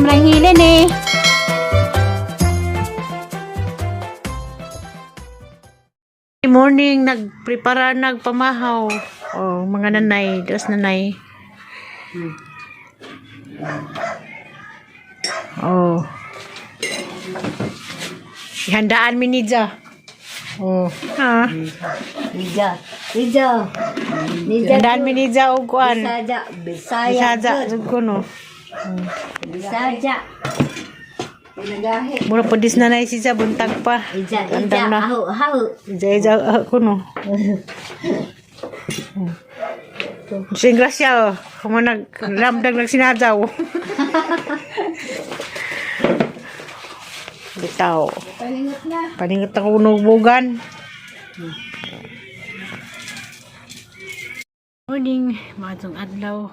Sobrang hilin eh. Morning, nagprepara nagpamahaw. Oh, mga nanay, dos nanay. Oh. Ihandaan mi ni Ja. Oh, ha. Nija, Nija, Nija. Handaan mi ni Ja og kuan. Bisaja, Bisaya, Bisaja jud ko no. Bisaja. Pinagahi. Mura po dis nanay si Ja buntag pa. Ija, ija, Andam na. aho, aho. Ija ija ah, kuno. Sing grasya oh. Kumo nag lamdag nag sinadyaw. Bitaw. Palingot na. Paningot ako unubugan. Morning, maadtong adlaw.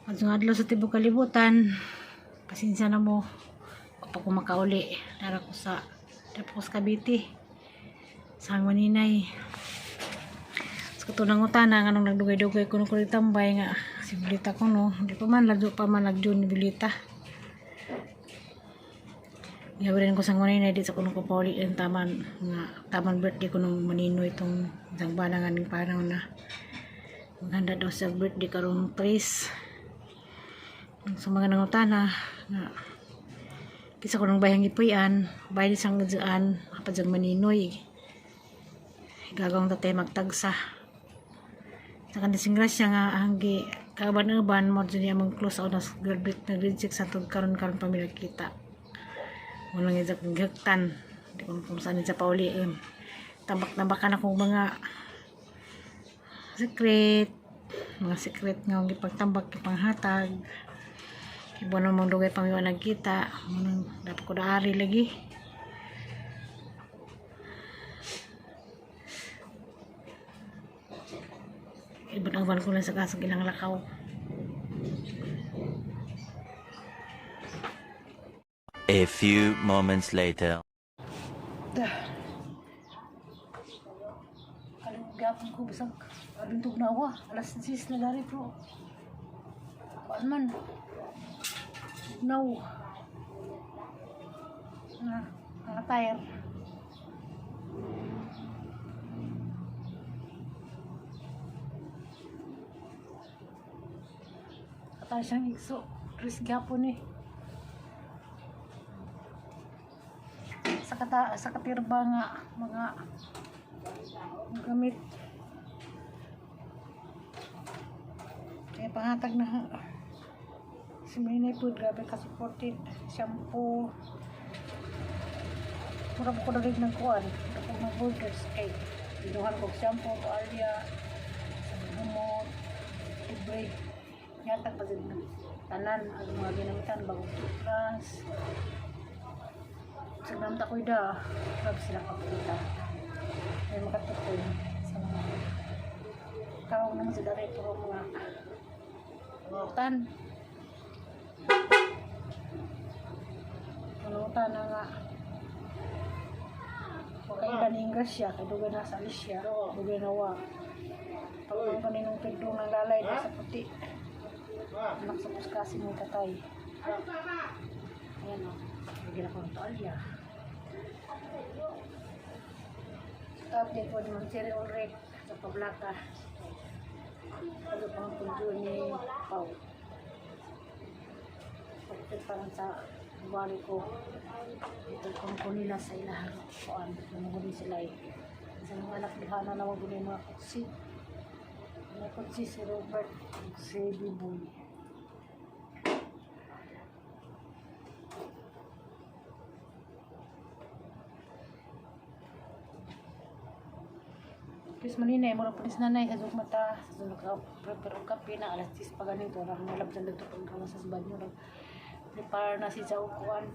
Maadtong adlaw sa tibok kalibutan. Pasensya na mo kapag ko makauli. Dara ko sa Tapos Cavite. Sa Maninay. Sa katunang utana nga nung nagdugay-dugay ko nung tambay nga si Bulita ko no. Di pa man lagyo pa man lagyo ni Bulita. Gawin ko sa ngunay na di sa kuno ko pauli ang taman nga taman birthday ko nung manino itong isang balangan ng panahon na maghanda daw sa birthday karong 3 sa mga nangutana nga kisa ko nung bayang ipuyan bayan isang gadyan kapadyang maninoy gagawang tatay magtagsa sa kandising grasya nga hanggi kaban-uban mo dyan niya mang close out na graduate na grade 6 sa karon-karon pamilya kita walang isa kong gihagtan. Hindi ko kung saan sa pauliin. Tambak-tambakan akong mga secret. Mga secret nga akong gipagtambak, gipanghatag. Ibo na mong dugay pamiwa nagkita. Munang dapat ko naari lagi. Iban-aban ko lang sa kasang ilang lakaw. A few moments later. Kalugapon ko bisag aduntog na ako. Alas 6 na dari pero kuan man. No. Na, mga tire. Atay siyang igso. Chris gapon eh. Sa kata sa katirba nga mga gamit. Kaya pangatag na si Minay po, grabe ka supported. Shampoo. Mura ko na rin ng kuwan. Ako ng borders kay binuhan ko shampoo, tualya, sa humot, libre. Yatag pa din tanan ang mga ginamitan bagong toothbrush. Sa namta ko da, grabe sila kapita. May makatukoy sa mga tawag naman sa dara puro mga utan. Mga utan na nga. Okay ba ni Inggris siya? Kay dugay na sa Alicia. Dugay na wa. Pag kaninong Pedro ng lalay na sa puti. Anak sa puskasin ng tatay. Ayan o. Bigyan ako ng tuwalya. Update po ni Ma'am Cherry Ulrich sa Pablaka. Ano pang punto ni Pau. Pagpit parang sa bali ko. Ito kung ko nila sa ilahang kuan. Namuguni sila eh. Sa mga anak duha na namuguni mga kutsi. Mga kutsi si Robert, si Biboy. Chris Manina, mura po ni nanay sa dug mata, sa dug naka-prepare og kape na alas 10 pa ganito, ra nalabjan dito pag gawas sa banyo, nag prepare na si Jao kuan.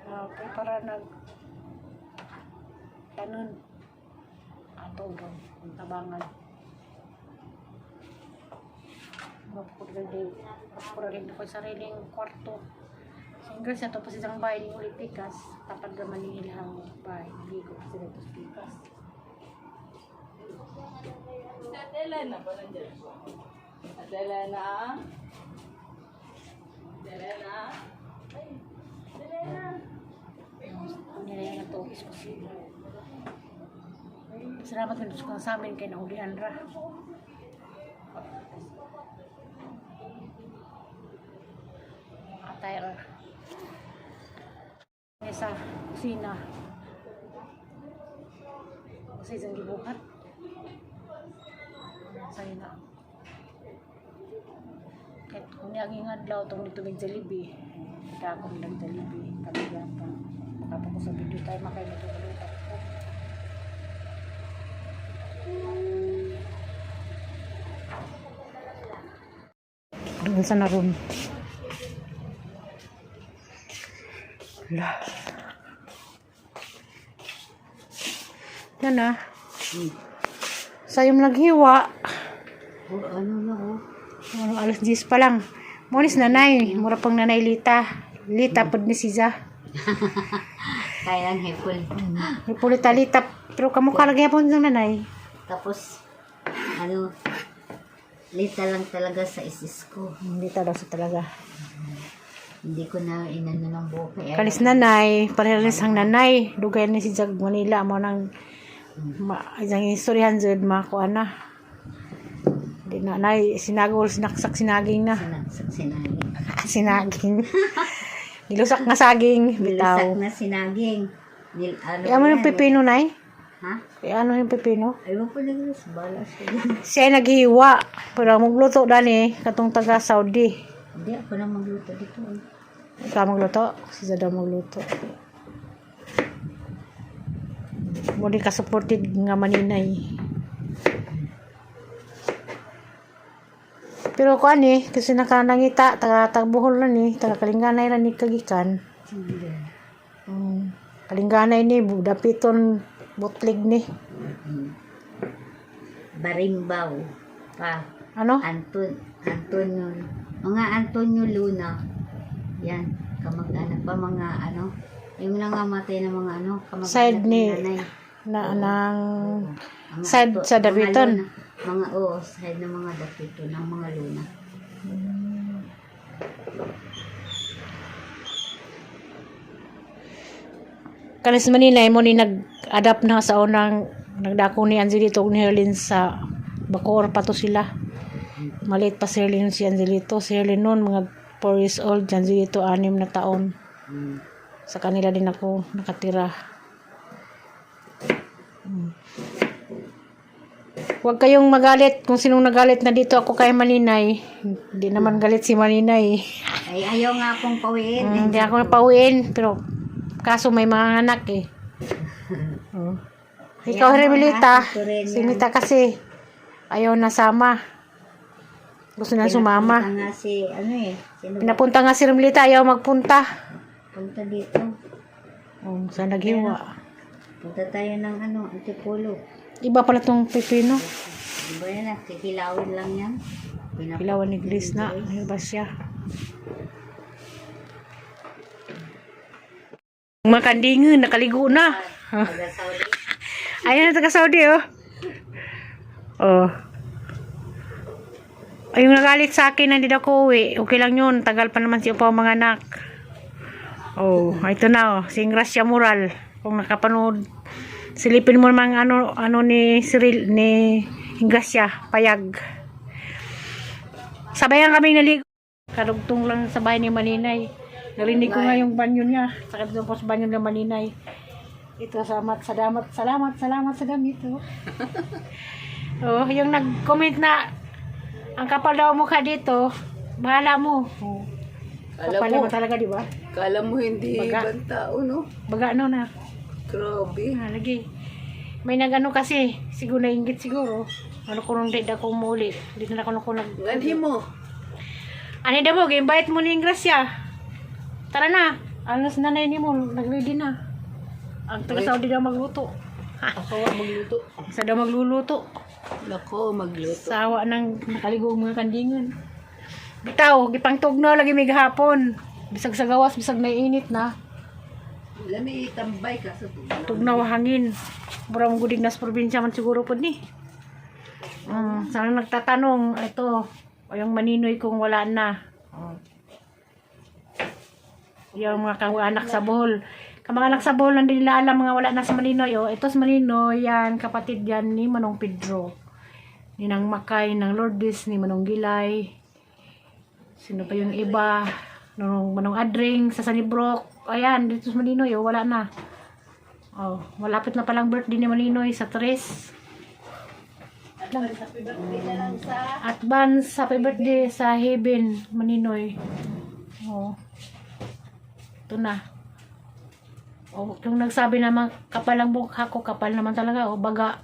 Ah, prepare nag tanon ato bro, ang tabangan. Mapuro rin ako sa sariling kwarto. Sa Inggris na to pa siyang bahay ni Uli Pikas. Tapad naman ni ilahang bahay. Hindi ko pa sila ito sa Pikas. Ate Elena ba nandiyan po? Ate Elena? Nila yung natuhis ko sila. Salamat na Diyos ko sa amin kay naulian ra. Atay ra. Sa kusina. Kasi isang gibuhat. Sa'yo na. Kahit kung niyang ingadlaw, itong dito may Jollibee. Kita ako nilang Jollibee. Kami yapon. Makapag ko sa video tayo, makay natutulutan ko. Doon sa naroon. Wala. Yan na. Sa'yo mo naghiwa. Oh, ano na oh. Ano, alas 10 pa lang. Munis nanay. Mura pang nanay Lita. Lita pod ni Siza. Kaya lang hipol. Pulita Lita. Pero kamukha lagi hapon ng nanay. Tapos, ano, lita lang talaga sa isis ko. Lita daw sa talaga. Hindi ko na inano ng buhok. Kaya, Kalis nanay. Parehas ang nanay. Dugay ni si Jag Manila. Mo nang ma, isang istoryahan jud makuha na. Di na nay sinagol sinaksak sinaging na. Sinaksak sinaging. Sinaging. Nilusak nga saging Nilusak bitaw. na sinaging. Nil, ano Eh, ano yung yan? pipino nay? Ha? Eh, ano yung pipino? Ewan ko na guys. Bala siya. Siya ay naghiwa. Pero ang magluto dani katong taga Saudi. Hindi, ako na magluto dito. Eh. Ikaw magluto? Si Zada magluto. Muli ka supported nga maninay. Pero kuan eh, kasi nakanangita, taga tagbuhol na ni, taga Kalinganay ra ni kagikan. Hindi. Kalinganay ni, dapiton butlig ni. Barimbaw pa. Ano? Antonio, mga Antonio Luna. Yan, kamag-anak pa mga ano, yung nangamatay na mga ano, kamag-anak Side ni nanay. Na nang Mga side sa mga Dapiton. Luna. Mga, oo, side ng mga Dapiton, ng mga Luna. Kanis Manila mo ni nag-adapt na sa unang nagdako ni Angelito ug ni Herlin sa Bacoor pa to sila. Maliit pa si Herlin si Angelito. Si Herlin noon mga 4 years old, si Angelito 6 na taon. Sa kanila din ako nakatira. Huwag kayong magalit kung sinong nagalit na dito ako kay Maninay. Hindi naman galit si Maninay. Ay, ayaw nga akong pawiin. Hindi ako napauwiin, pero kaso may mga anak eh. Oh. Ikaw, Hermelita, Ito rin si Mita kasi ayaw na sama. Gusto na sumama. Pinapunta nga si, ano eh, sino ba? Pinapunta nga si Hermelita, ayaw magpunta. Punta dito. Oh, sa naghiwa. Punta tayo ng ano, Antipolo. Iba pala tong pipino. Di ba yan, ah, kikilawin lang yan. Pinapa- Ilawan ni Grace na. Ano ba siya? Mga kandingan, nakaligo na. Taga Saudi. Ayan ang taga Saudi, oh. Oh. Ay, yung nagalit sa akin, hindi ako uwi. Okay lang yun. Tagal pa naman si Upaw mga anak. Oh, ito na, oh. Si Gracia Mural. Kung nakapanood, silipin mo naman ano, ano ni Cyril, ni Gracia, payag. Sabayan kami naligo. Karugtong lang sa bahay ni Maninay. Narinig ko nga yung banyo niya. Sakit doon ko sa banyo ng Maninay. Ito, salamat, salamat, salamat, salamat sa damit. Oh, oh yung nag-comment na ang kapal daw mukha dito, bahala mo. Oh. Kala Kapal mo, naman talaga, di ba? kala mo hindi Baga. ibang tao, no? Baga ano na. Grabe. Ah, lagi. May nag-ano kasi, siguro nainggit siguro. Ano ko nung date ako umuli. Hindi na ako nung nag... Ganhi mo. Ano daw mo, invite mo ni Gracia. Tara na. Alas na na mo, nag-ready na. Ang taga Saudi daw magluto. Ako nga magluto. Isa daw magluluto. Nako, magluto. Sawa ng nakaligo ang mga kandingan. Bitaw, gipangtugnaw lagi may gahapon. Bisag sa gawas, bisag may init na. Lami tambay ka sa tubig. Tugnaw hangin. Mura mong gudig nas probinsya man siguro pod ni. Sana nagtatanong, ito, o yung maninoy kung wala na. Oh. Yung mga kamag-anak sa Bohol. Kamag-anak sa Bohol, hindi nila alam mga wala na sa Malinoy. Oh, ito sa Malinoy, yan, kapatid yan ni Manong Pedro. Ni Nang Makay, ng Lourdes, ni Manong Gilay. Sino pa yung iba? Manong Adring, sa Sanibrook. Ayan, dito sa Malinoy, oh, wala na. Oh, malapit na palang birthday ni Malinoy sa Tres. Happy birthday na lang sa... Advance happy birthday sa Heaven, Maninoy. Oh. Ito na. Oh, yung nagsabi naman kapal ang mukha ko, kapal naman talaga. Oh, baga.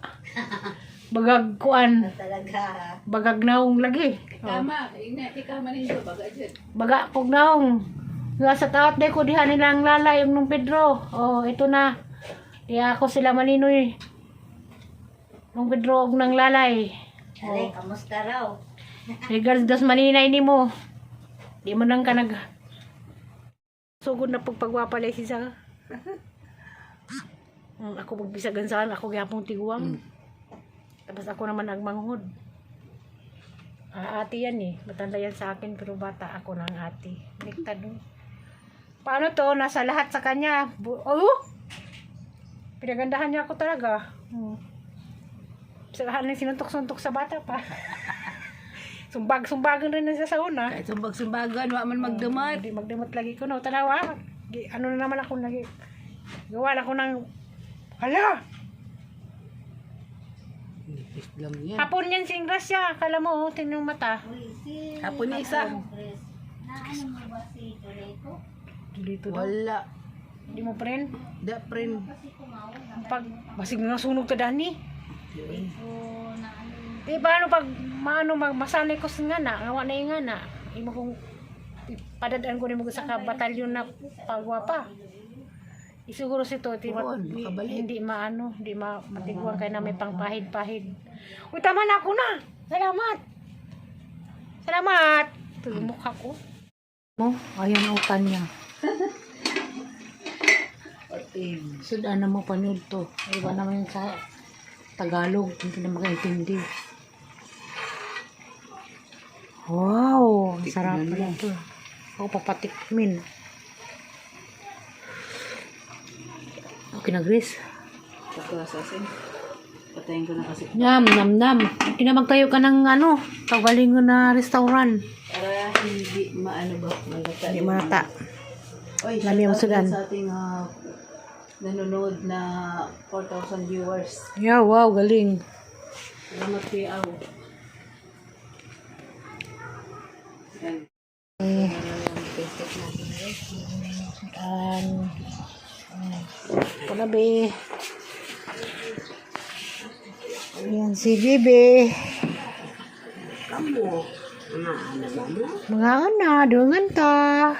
Bagag kuan. Talaga. Bagag naong lagi. Oh. Tama, ina, ikama ninyo, baga dyan. Baga pog naong. Nga sa taot day ko diha nilang lala yung nung Pedro. Oh, ito na. Diha ako sila Maninoy. Nung Pedro og nang lalay. Aray, kamusta raw? Regards das maninay nimo. Di mo nang ka nag Sugod na pagpagwapa lay si sa. Ako pagbisagan saan ako gyapon tiguang. Tapos ako naman ang manghod. Ah, ate yan eh. Matanda yan sa akin pero bata ako na ang ate. Baliktad no. Paano to? Nasa lahat sa kanya. Oh! Pinagandahan niya ako talaga. Sa lahat ng sinuntok-suntok sa bata pa. Sumbag-sumbagan rin na siya sa una. Kahit sumbag-sumbagan, wa man magdamat. Hindi magdamot lagi ko no. Tanawa. Ano na naman ako lagi. Gawa na ako ng hala! Nipis lang yan. Hapon yan si Ingracia. Akala mo, oh, tingnan yung mata. Uy, si... Hapon na isa. Chris, na ano mo ba si Toledo? Dito daw. Wala. Hindi mo friend. Da, friend. Kasi kumawag na. Pag basig na nasunog ka dani. So, na ano Eh paano pag maano mag masanay ko sa ngana, ngawa na yung ngana. Imo kong padadaan ko nimo sa ka batalyon na pagwapa. Isiguro si Toti Buon, makabalik. hindi maano, hindi ma matiguan kay na may pangpahid-pahid. Uy, tama na ako na. Salamat. Salamat. Ito yung mukha ko. Mo, ayan ang utan niya. Sudan na mo panood to. Iba naman yun sa Tagalog. Hindi na makaintindi. Wow! Ang sarap Tikman pala mo. ito. Ako papatikmin. Okay na, Grace. Pagkasasin. Patayin ko na kasi. Nam, nam, nam. Kinamagtayo ka ng ano, kagalingon na restaurant. Para hindi maano ba, malata. Hindi malata. Oy, Lami ang shout out sudan. din sa ating nanonood na 4,000 viewers. Yeah, wow, galing. Salamat kay Aw. Yan. Ito na, be. Ayan, si Bibi. Mga ana, dungan ta.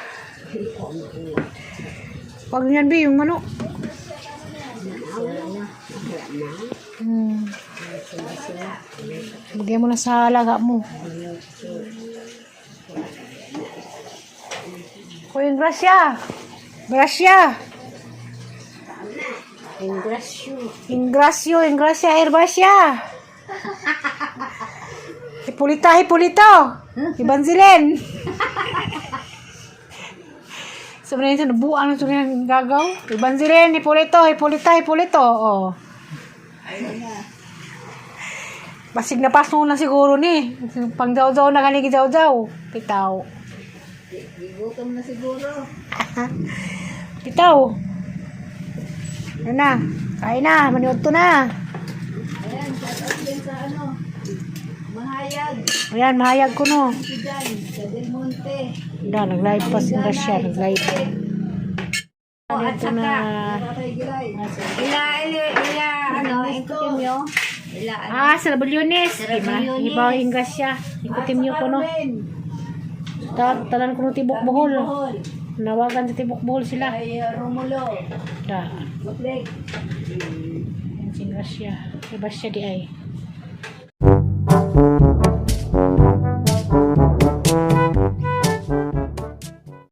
Pag yan, be, yung manok. Bigyan mo na sa alaga mo. Kuya Gracia. Gracia. Ingrasyo. Ingracio, Ingracia, Herbacia. Hipolita, Hipolito. Ibanzilen. Sobrang yun, sinubuan ng sobrang gagaw. Ibanzilen, Hipolito, Hipolita, Hipolito. Oh. Basig na paso na siguro ni. Pang daw-daw na galing daw-daw. Pitaw. Gigutom na siguro. Pitaw. Ano na? Kain na. Maniod to na. Ayan, shout out din sa ano. Mahayag. Ayan, mahayag ko no. Si Jan, sa Del Monte. Da, nag-live pa si Russia, nag-live. Oh, at Ito saka, na. Tatay Gilay. ila, ila, ila, ano, ikutin nyo. Ila, ano. Ah, sa Labulyones. Sa Labulyones. Iba yung Russia. Ikutin niyo ko no. Talan ko no Tibok Bohol. Bohol. Nawagan sa Tibok Bohol sila. Kay Romulo. Da. Butlek. Yan si Russia. Iba siya di ay.